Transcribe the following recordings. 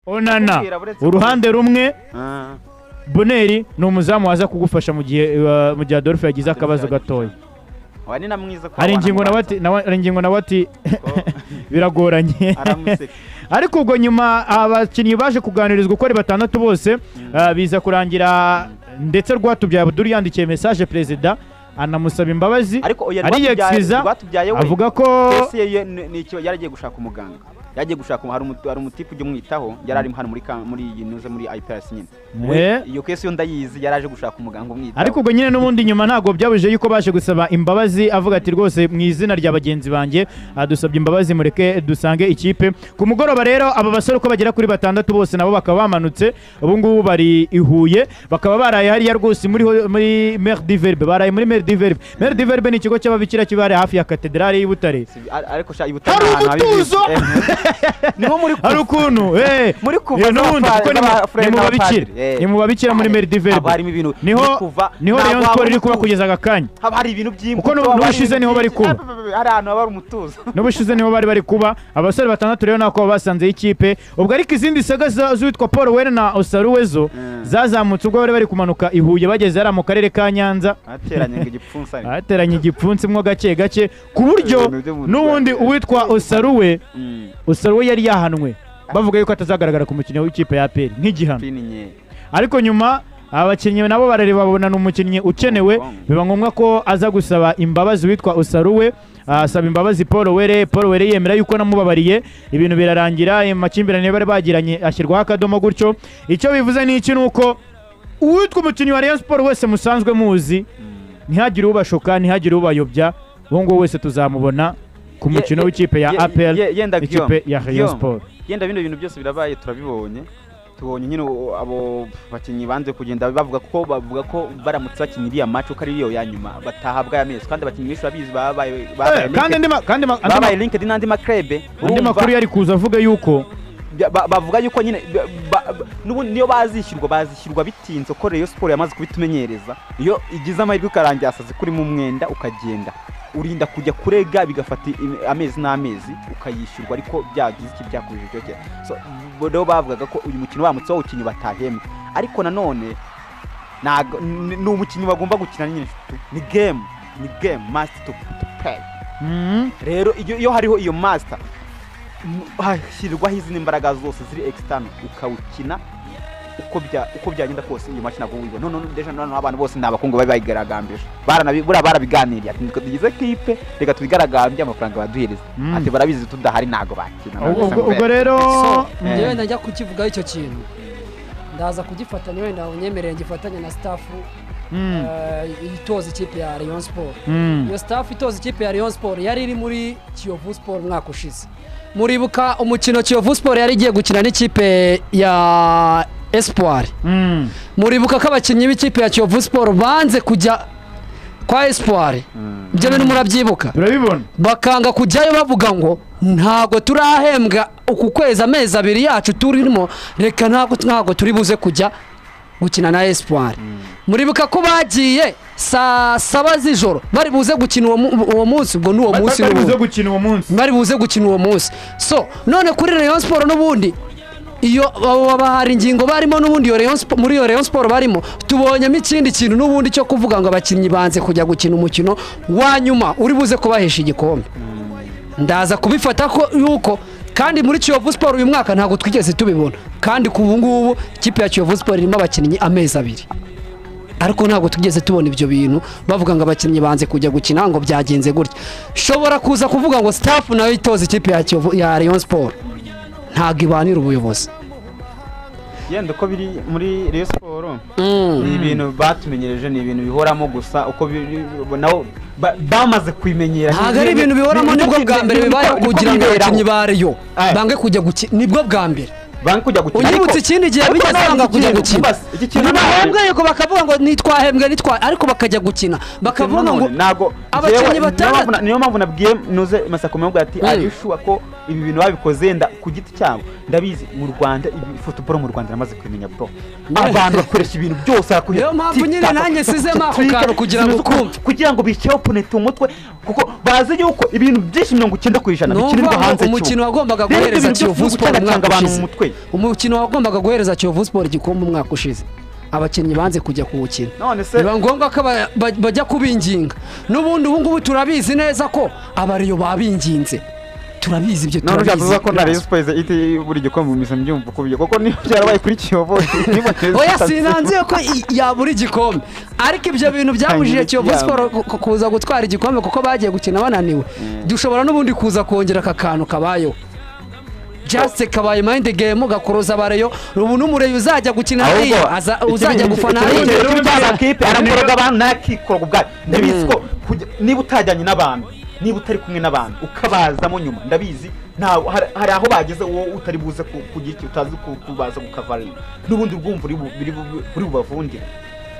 Onana uruhande rumwe, Boneri ni umuzamu waza kugufasha mu gihe Adolphe yagize akabazo gatoya. Hari ingingo nawe ati biragoranye. Ariko ubwo nyuma abakinnyi baje kuganirizwa uko ari batandatu bose, biza kurangira ndetse Rwatubyaye Abdul yandikiye message perezida anamusaba imbabazi, ariyexcusa avuga ko yaragiye gushaka umuganga, yagiye gushaka hari umutipe ujye umwitaho, yari ari hano muri iyi nuze muri IPRS nyine. Iyo case yo ndayizi, yaraje gushaka umuganga umwitaho. Ariko ubwo nyine n'ubundi nyuma ntago byabuje yuko baje gusaba imbabazi, avuga ati rwose mu izina rya bagenzi banjye adusabye imbabazi, mureke dusange ikipe. Ku mugoroba rero aba basore uko bagera kuri batandatu bose nabo bakaba bamanutse, ubu ngubu bari i Huye, bakaba baraye hariya rwose muri Mer du Verbe, baraye muri Mer du Verbe. Mer du Verbe ni ikigo cy'ababikira kibare hafi ya katedrale y'i Butare. Ariko sha i Butare ahantu umutuzo hari ukuntu muri kuva n'ubundi kuko ni mu babikira muri Mer du Verbe niho Rayon Sport iri kuba kugeza aka kanya. Haba hari ibintu by'imbuto, kuko n'ubushize niho bari kuba, hari ahantu haba umutuzo, n'ubushize niho bari kuba. Abasore batandatu rero nako basanze ikipe ubwo, ariko izindi saga z'uwitwa Paul Were na Osaruwezo zazamutse ubwo bari kumanuka i Huye bageze hariya mu karere ka Nyanza, ateranye igipfunsi mwo gake gake, ku buryo n'ubundi uwitwa Osaruwe yari yahanwe bavuga yuko atazagaragara ku mukino w'ikipe ya APR nk'igihano. Ariko nyuma abakinnyi nabo barareba babona n'umukinnyi ukenewe, biba ngombwa ko aza gusaba imbabazi witwa Osaruwe, asaba imbabazi Paul Were. Paul Were yemera yuko namubabariye, ibintu birarangira, amakimbirane bari bagiranye ashyirwaho akadomo gutyo. Icyo bivuze ni iki? Nuko uwitwa umukinnyi wa Rayon Sport wese musanzwe muzi, ntihagire ubashoka, ntihagire ubayobya, uwo nguwo wese tuzamubona ku mukino w'ikipe ya APR, ikipe ya Rayon Sport. Yenda bino bintu byose birabaye, turabibonye, tubonye nyine abo bakinnyi banze kugenda bavuga ko baramutse bakinnyi iriya match uko ari yo ya nyuma batahabwa amezi, kandi abakinnyi benshi babizi babaye babaye linked n'andi makrebe. Andi makuru yari kuza avuga yuko bavuga yuko nyine n'ubundi niyo bazishyurwa bitinze, ko Rayon Sport yamaze kubitumenyereza, iyo igize amahirwe ukarangira asaze kuri mu mwenda ukagenda urinda kujya kurega bigafata amezi n'amezi ukayishyurwa, ariko byagize iki byakujije icyo cye. So rero bavugaga ko uyu mukino bamutse bawukinnyi batahembwe, ariko nanone ni umukinnyi bagomba gukina nyine, ni game, ni game must to play. Rero iyo hariho iyo master hashyirwaho izindi mbaraga zose ziri external ukawukina uko byagenda kose, iyo match ntabwo wibona. None deja none abantu bose ndabakungu bari bayigaragambije, barabiganiriye ati nitwe tugize kipe, reka tubigaragambye amafaranga baduhereza, ati barabizi tudahari ntago bakina. Ubwo rero njyewe ndajya kukivuga icyo kintu, ndaza kugifatanya wenda unyemereye ngifatanya na staff itoza ikipe ya Rayon Sport. Iyo staff itoza ikipe ya Rayon Sport yari iri muri Kiyovu Sport umwaka ushize. Muribuka umukino Kiyovu Sport yari igiye gukina n'ikipe ya Espoir. Muribuka ko abakinnyi b'ikipe ya Kiyovu Sport banze kujya kwa Espoir. Ibyo bintu murabyibuka? Turabibona. Bakanga kujyayo bavuga ngo ntago turahembwa uku kwezi amezi abiri yacu turimo, reka ntago turi buze kujya gukina na Espoir. Muribuka ko bagiye saa 7 z'ijoro bari buze gukina uwo munsi, ubwo n'uwo munsi bari buze gukina uwo munsi. So none kuri Rayon Sport n'ubundi iyo bahari ingingo barimo n'ubundi iyo Rayon Sport, muri iyo Rayon Sport barimo tubonyemo ikindi kintu n'ubundi cyo kuvuga ngo abakinnyi banze kujya gukina umukino wa nyuma uri buze kubahesha igikombe. Ndaza kubifata ko yuko kandi muri Kiyovu Sport uyu mwaka ntago twigeze tubibona, kandi ku ngubu ikipe ya Kiyovu Sport irimo abakinnyi amezi abiri, ariko ntabwo tugeze tubona ibyo bintu bavuga ngo abakinnyi banze kujya gukina ngo byagenze gutya. Shobora kuza kuvuga ngo staff nayo itoza ikipe ya Kiyovu ya Rayon Sport ntago ibanira ubuyobozi. Yenda uko biri muri Rayon Sport ni ibintu batumenyereje, ni ibintu bihoramo gusa uko nabo bamaze kubimenyera. Ntago ari ibintu bihoramo, nibwo bwa mbere bibaye kugira ngo abakinnyi ba Rayon bange kujya gukina, nibwo bwa mbere bange kujya gukina. Unyibutse ikindi gihe bigeze banga kujya gukina, ntibahembwe yuko bakavuga ngo nitwahembwe nitwa, ariko bakajya gukina bakavuga ngo ntago abakinnyi batandatu. Niyo mpamvu nabwiye nuze Masako mubwo ati ayishuwa ko Ibi bintu babikoze nda ku giti cyabo, ndabizi mu Rwanda football mu Rwanda namaze kumenya bro. Abantu bakoresha ibintu byose arakuhe. Niyo mpamvu nyine nanjye sizemo ako kantu kugira ngo kumve, kugira ngo bice opponent umutwe, kuko bazi yuko ibintu byinshi 90% bikinirwa hanze. Umukino wagombaga guhereza Kiyovu Sport umwaka ushize, umukino wagombaga guhereza Kiyovu Sport igikombe umwaka ushize, abakinnyi banze kujya kuwukina. Biba ngombwa ko bajya kubinginga. N'ubundi ubu ngubu turabizi neza ko abariyo babinginze, turabizi ibyo, turabizi. None ko na Rayon Sports iti buri gikombe mu mbyumva ko byo kuko niyo byarabaye kuri Kiyovu. Oya sinanze ko yabura igikombe, ariko ibyo bintu byabujije Kiyovu Sport kuza gutwara igikombe kuko bagiye gukina bananiwe. Dushobora n'ubundi kuza kongera aka kantu kabayeho, just kabaye mind game gakoroza abareyo. Ubu n'umureyo uzajya gukina hariya, uzajya gufana hariya, kipe arakoroga abantu nakikoroga ubwayo. Ndabizi ko niba utajyanye n'abantu, niba utari kumwe n'abantu ukabazamo nyuma, ndabizi hari aho bageze uwo utari buze kugira icyo utazi kubaza gukavarira, n'ubundi urwumva uri bubavundire.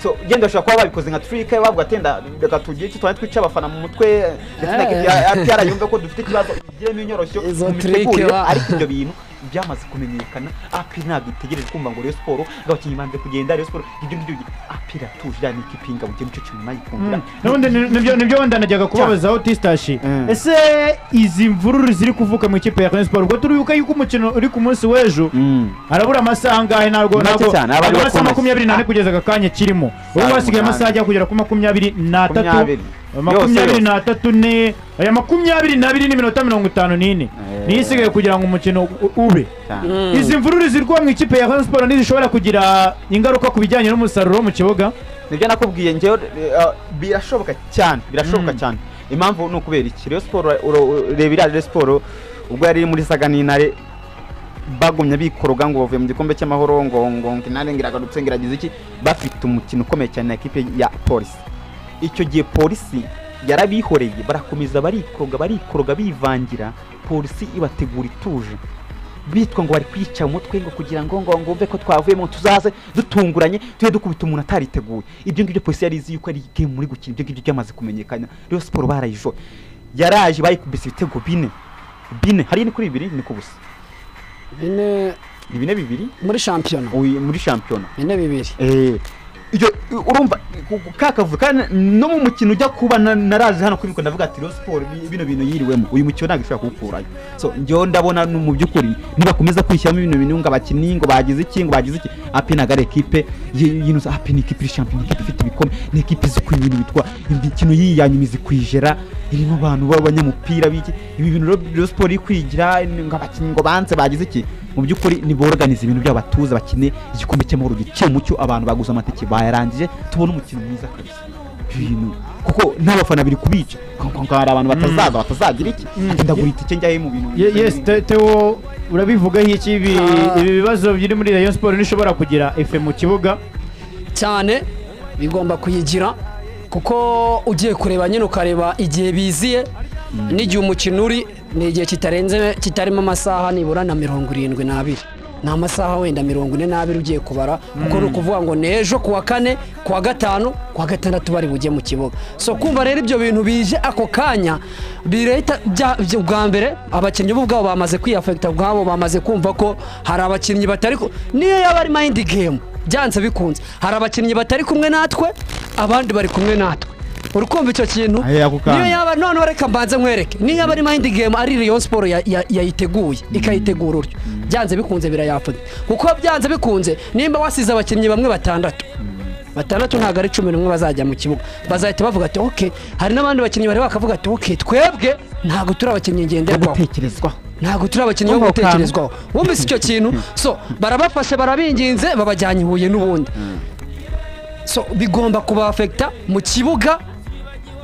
So genda bashobora kuba babikoze nka trick, bavuga ati reka tugire icyo twari twica abafana mu mutwe, ndetse na APR yumve ko dufite ikibazo igiremo inyoroshyo mu mitegurire. Ariko ibyo bintu byamaze kumenyekana, APR ntabwo itegereje kumva ngo Rayon Sport ngo abakinnyi banze kugenda Rayon Sport ibyo ngibyo. APR atuje ya ni ikipe ingabo icyo kintu nayikundira. N'ubundi nibyo wenda najyaga kubabazaho Tistashi, ese izi mvururu ziri kuvuka mu ikipe ya Rayon Sport, ubwo turibuka yuko umukino uri ku munsi w'ejo harabura amasaha angahe? Ntabwo amasaha 24 kugeza aka kanya kirimo, ubu hasigaye amasaha ajya kugera ku 23, 23 ne aya 22 n'iminota 54 niyo isigaye kugira ngo umukino ube. Izi mvururu zirwa mu ikipe ya Rayon Sport ntizishobora kugira ingaruka ku bijyanye n'umusaruro mu kibuga? Nibyo nakubwiye njyewe, birashoboka cyane, birashoboka cyane. Impamvu ni ukubera iki? Rayon Sport reba iriya Rayon Sport ubwo yari muri saga n'Intare, bagumye bikoroga ngo bavuye mu gikombe cy'amahoro ngo ngo Intare ngiragarutse ngiragize iki, bafite umukino ukomeye cyane na ekipe ya Polisi. Icyo gihe Polisi yarabihoreye, barakomeza barikoroga barikoroga bivangira, Polisi ibategura ituje, bitwa ngo bari kwica umutwe ngo kugira ngo ngo ngumve ko twavuyemo tuzaze dutunguranye tujye dukubita umuntu atariteguye. Ibyo ngibyo Polisi yari izi yuko ari game muri gukina, ibyo ngibyo byamaze kumenyekana. Rayon Sport barayijo, yaraje bayikubise ibitego bine bine, hari ni kuri bibiri ni kubusa bine, bine bibiri muri shampiyona, muri shampiyona bine bibiri. Iyo urumva kakavuga no mu mukino ujya kuba naraje hano kuri ndavuga ati Rayon Sport bino bintu yiriwemo uyu mukino ntabwo ishobora kuwukurayo. So njyewe ndabona mu by'ukuri nibakomeza kwishyiramo ibintu bintu ngo abakinnyi ngo bagize iki ngo bagize iki, APR ntabwo ari ekipe yinuza. APR ni ekipe shampiyona, ekipe ifite ibikombe, ni ekipe izi ku ibintu bitwa imikino yiyanyuma izi kwijera, irimo abantu b'abanyamupira biki. Ibi bintu Rayon Sport iri kwigira ngo abakinnyi ngo banze bagize iki, mu by'ukuri niborganiza ibintu byabo batuza bakine igikombe cy'amahoro gice mucyo, abantu baguze amatike bayarangije, tubone umukino mwiza kabisa. Ibintu kuko n'abafana biri kubica, kuko hari abantu batazaza batazagira iki, ndagura itike njyaye mu bintu. Yes Theo, urabivuga iki ibi bibazo biri muri Rayon Sport nishobora kugira efe mu kibuga? Cyane bigomba kuyigira, kuko ugiye kureba nyine ukareba igihe biziye n'igihe umukino uri, ni igihe kitarenze kitarimo amasaha nibura na 72, ni amasaha wenda 42 ugiye kubara, kuko ni ukuvuga ngo n'ejo kuwa kane kuwa gatanu kuwa gatandatu bari bujye mu kibuga. So kumva rero ibyo bintu bije ako kanya bireta bwa mbere abakinnyi bo ubwabo bamaze kwiyafekta ubwabo, bamaze kumva ko hari abakinnyi batari, niyo yaba ari mind game byanze bikunze, hari abakinnyi batari kumwe natwe abandi bari kumwe natwe. Urukumva icyo kintu? Niyo yaba none reka mbanze nkwereke, niyo yaba ari mind game ari Rayon Sport yayiteguye ikayitegura uryo, byanze bikunze birayafata, kuko byanze bikunze nimba wasize abakinnyi bamwe batandatu ntabwo ari 11 bazajya mu kibuga, bazahita bavuga ati okay. Hari n'abandi bakinnyi bari bakavuga ati okay, twebwe ntabwo turi abakinnyi ngenderwaho, ntabwo turi abakinnyi bo gutekerezwaho. Wumvise icyo kintu? So barabafashe barabinginze babajyanye i Huye n'ubundi. So bigomba kubafekta mu kibuga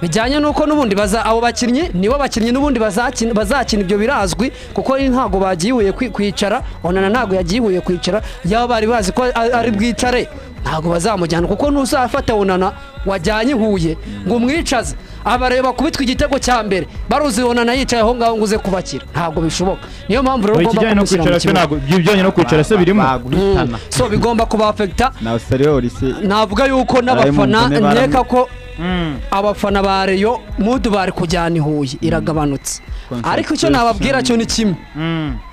bijyanye nuko n'ubundi baza abo bakinnyi nibo bakinnyi n'ubundi bazakina ibyo birazwi, kuko ntago bagiye kwicara. Onana ntago yagiye kwicara, yaba bari bazi ko ari bwicare ntago bazamujyana, kuko ntuzafata Onana wajyanye Huye ngo umwicaze abareba kubitwa igitego cya mbere baruzi Onana yicaye aho ngaho nguze kubakira, ntago bishoboka. Niyo mpamvu rero ugomba kumushyira mu kibuga. Ibijyanye no kwicara se birimo, so bigomba kubafekta. Navuga yuko n'abafana nkeka ko Abafana ba Rayon mudu bari kujyana i Huye iragabanutse, ariko icyo nababwira cyo ni kimwe,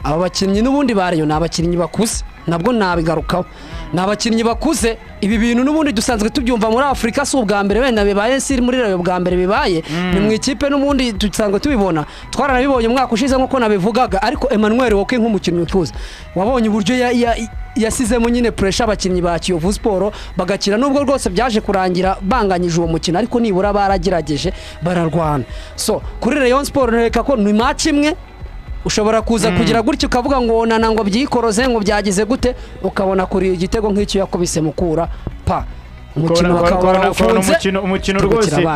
aba bakinnyi n'ubundi ba Rayon ni abakinnyi bakuze, nabwo nabigarukaho, ni abakinnyi bakuze. Ibi bintu n'ubundi dusanzwe tubyumva muri Afurika, si ubwa mbere wenda bibaye, si muri Rayon bwa mbere bibaye, ni mu ikipe n'ubundi dusanzwe tubibona, twaranabibonye umwaka ushize nk'uko nabivugaga. Ariko Emmanuel Woke nk'umukinnyi ukuze wabonye uburyo yasizemo nyine pressure abakinnyi ba Kiyovu Sport bagakina, nubwo rwose byaje kurangira banganyije uwo mukino, ariko nibura baragerageje bararwana. So kuri Rayon Sport nereka ko ni match imwe ushobora kuza kugira gutyo ukavuga ngo nana ngo byikoroze ngo byagize gute, ukabona kuri igitego nk'icyo yakubise Mukura pa umukino bakaba ufunze, umukino rwose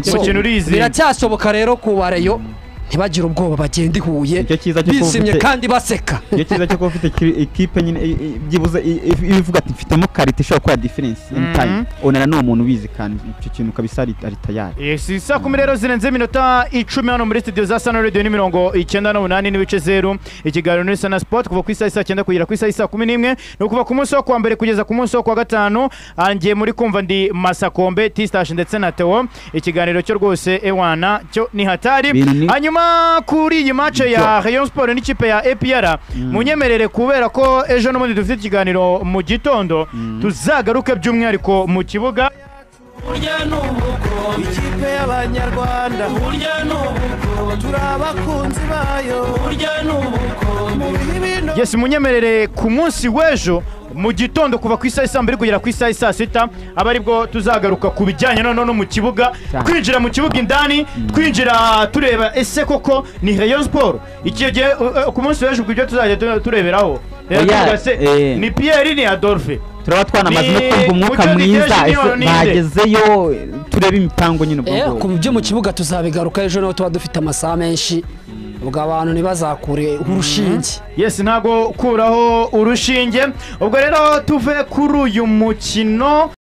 umukino urizi. Biracyashoboka rero ku ba Rayon ntibagire ubwoba, bagenda i Huye bishimye kandi baseka. Nicyo cyiza cyo kuba ufite ikipe nyine byibuze ivuga ati mfitemo karite ishobora gukora difference in time. Onana ni umuntu ubizi kandi icyo kintu kabisa ari tayari. Saa 10 rero zirenze iminota 10 hano muri studio za Sana Radio ni 98.0, ikiganiro ni Sana Sport kuva ku isaha saa 9 kugera ku isaha saa 11, ni ukuva ku munsi wo kuwa mbere kugeza ku munsi wo kuwa gatanu. Angiye muri kumva ndi Masakombe T-Stash ndetse na Theo. Ikiganiro cyo rwose ewana cyo ni hatari. Hanyuma kuri iyi match ya Rayon Sport n'ikipe ya APR, munyemerere kubera ko ejo n'ubundi dufite ikiganiro mu gitondo, tuzagaruke by'umwihariko mu kibuga. Ikipe y'Abanyarwanda turabakunzi bayo. Yes, munyemerere ku munsi w'ejo mu gitondo kuva ku isaha saa 2 kugera ku isaha saa 6 aba aribwo tuzagaruka ku bijyanye no mu kibuga, kwinjira mu kibuga indani, twinjira tureba ese koko ni Rayon Sport. Icyo gihe ku munsi w'ejo ibyo tuzajya tureberaho ni Pierre ni Adolphe, turaba twanamaze no kumva umwuka mwiza bagezeyo, turebe imipango nyine ubwo ku byo mu kibuga tuzabigaruka ejo, naho tuba dufite amasaha menshi ubwo abantu ntibazakure urushinge. Yes, ntago kuraho urushinge. Ubwo rero tuve kuri uyu mukino.